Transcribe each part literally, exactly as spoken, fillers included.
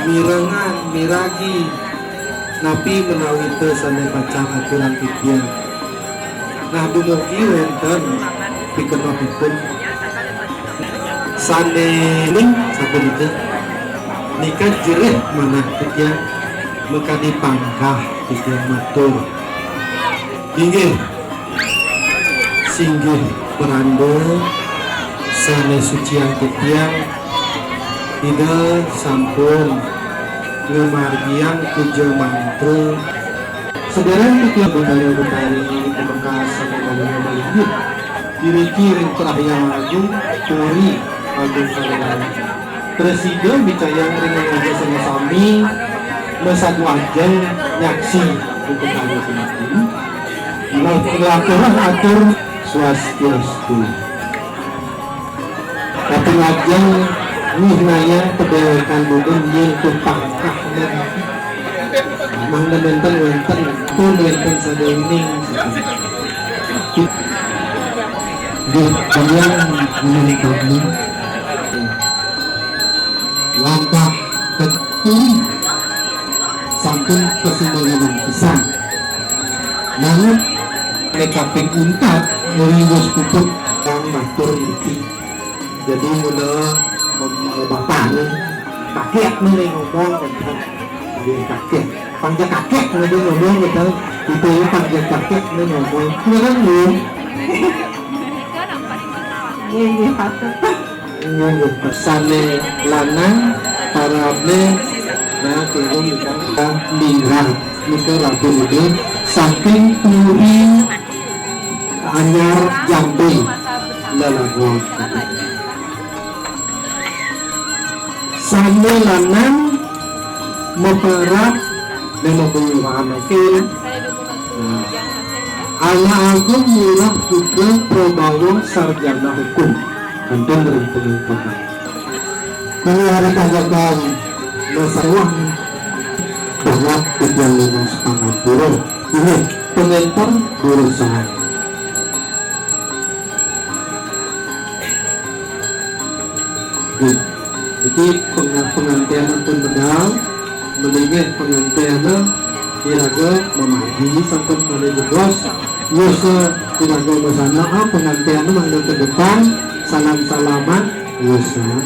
Mirengang, miragi, napi menawi teu sané pacang aturang titiang. Nah, dumugi wénten pikenotipun. Sané ning sapunika. Nika jerih manah titiang, makadi pangkah titiang matur. Inggih, singgih peranda sané suciang titiang, Ida sampun ngamargiang puja mantra. Sadéréng titiang Betari-betari pamekas sané malih malinggih. Diriki ring Parahyangan Agung, Puri Agung Saréngan. Prasida micayang ring raga sami-sami, masadu ajeng nyaksi ring perkara puniki. Nah, nglaturan atur swastiastu. Kaping ajeng mihnayang padéwékan mudun yén pangkah mangda nénten wénten, pun wénten sadéwéning. Nggih, titiang nunas kami. Langkah keturi sampun kasumbangan pisan. Nanging nek kaping untat, riwus puput kang matur niki. Jadi mula mem-, bapak ni, kakek ni ni ngomong, dia kakek. Panggil kakek ni dia ngomong, betul. Itu ya panggil kakek ni ngomong. Beneran belum? Ini, ini patut. Inggih, sané lanang parabné, nah, turun ingkang ningrat nika Ratu Ida saking Puri Anyar Jambi, lelagon. Sané lanang maparab, memang buyuhan akil. Nah, Anak Agung Ngurah Putra Prabawa Sarjana Hukum. Kantun ring pengingkokan. Kula hari kagakan masalah banget titiang nunas pangapura. Inggih, pengenter durusang. Nggih. Niki peng-, pengantén ampun medal, melinggih pengantén iraga mamargi sampun malih jebos. Wus, eh, iraga basana, ah, pengantén mangda ka depan, salam-salaman, wus, ah.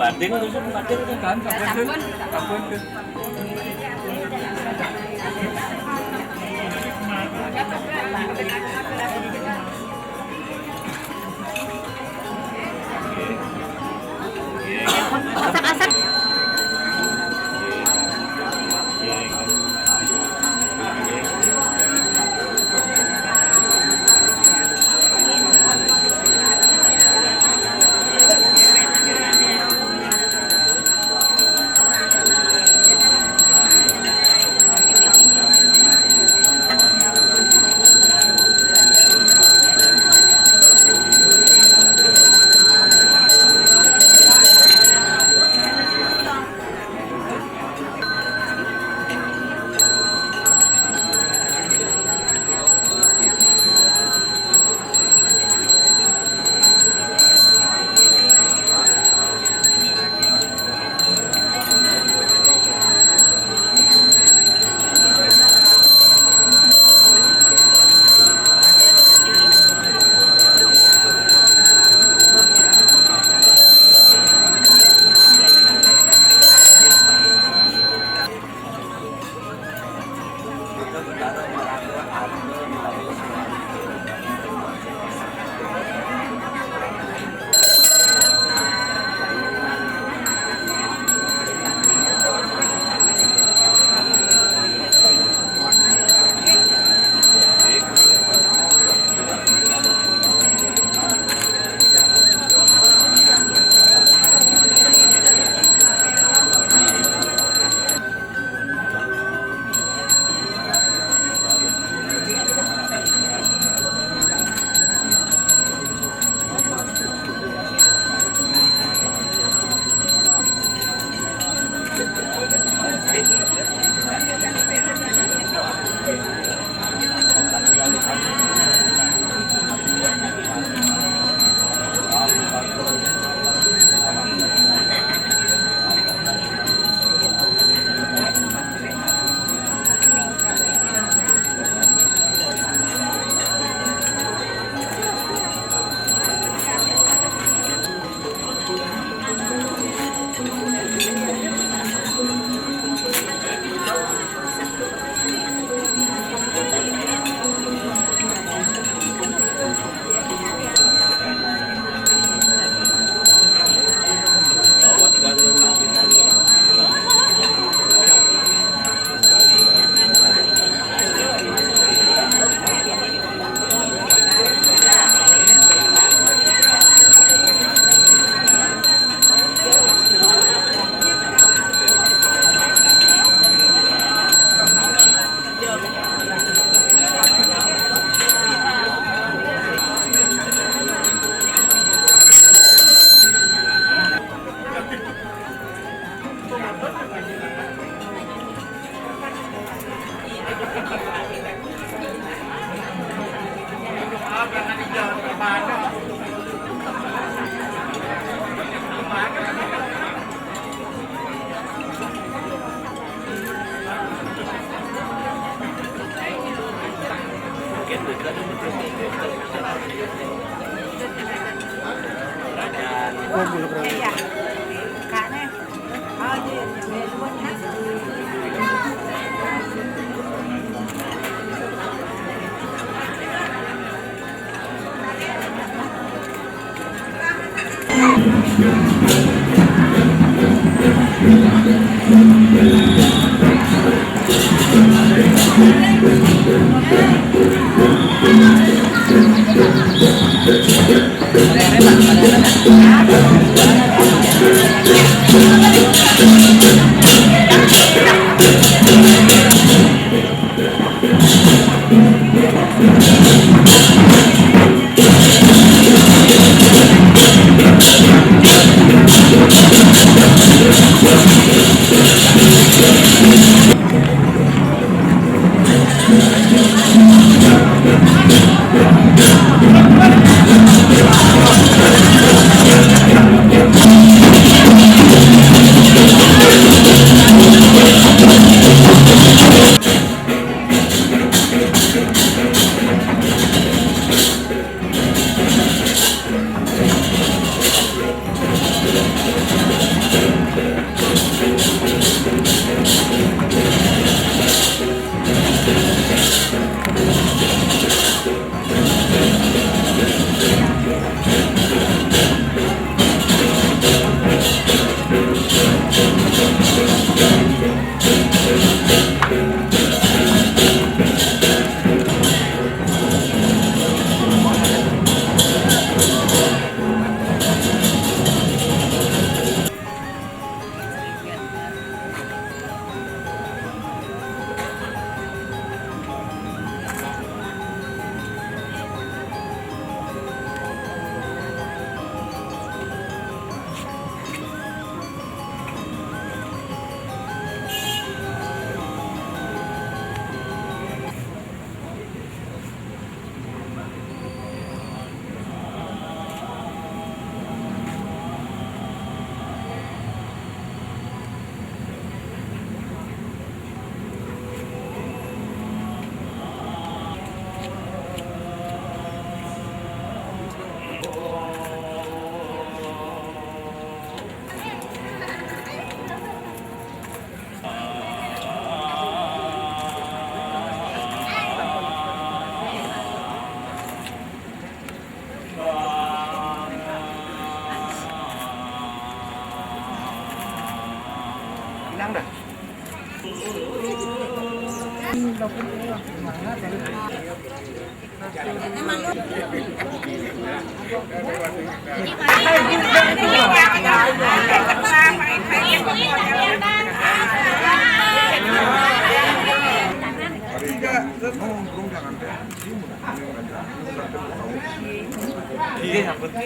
Sampun. Masak-masak.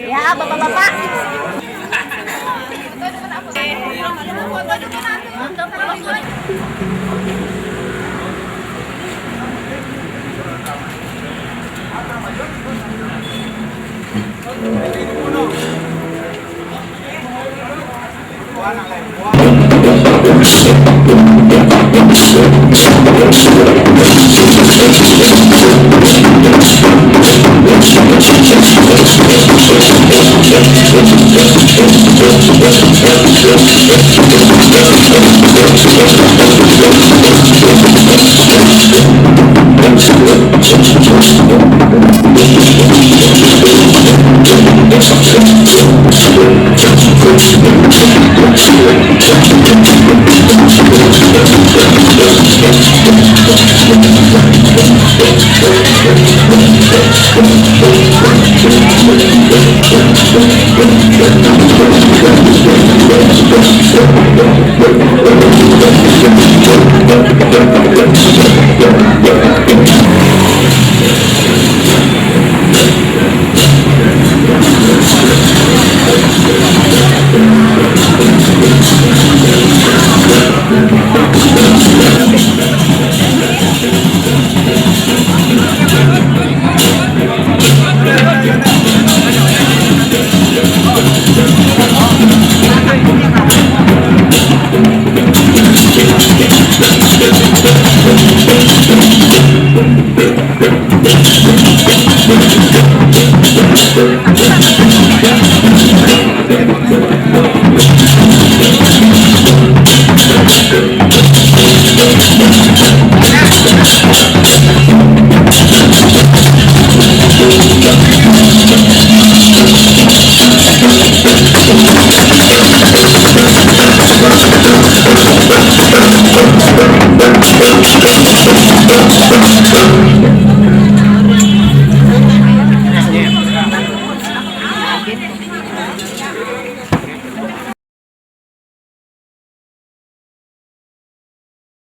Ya, bapak-bapak.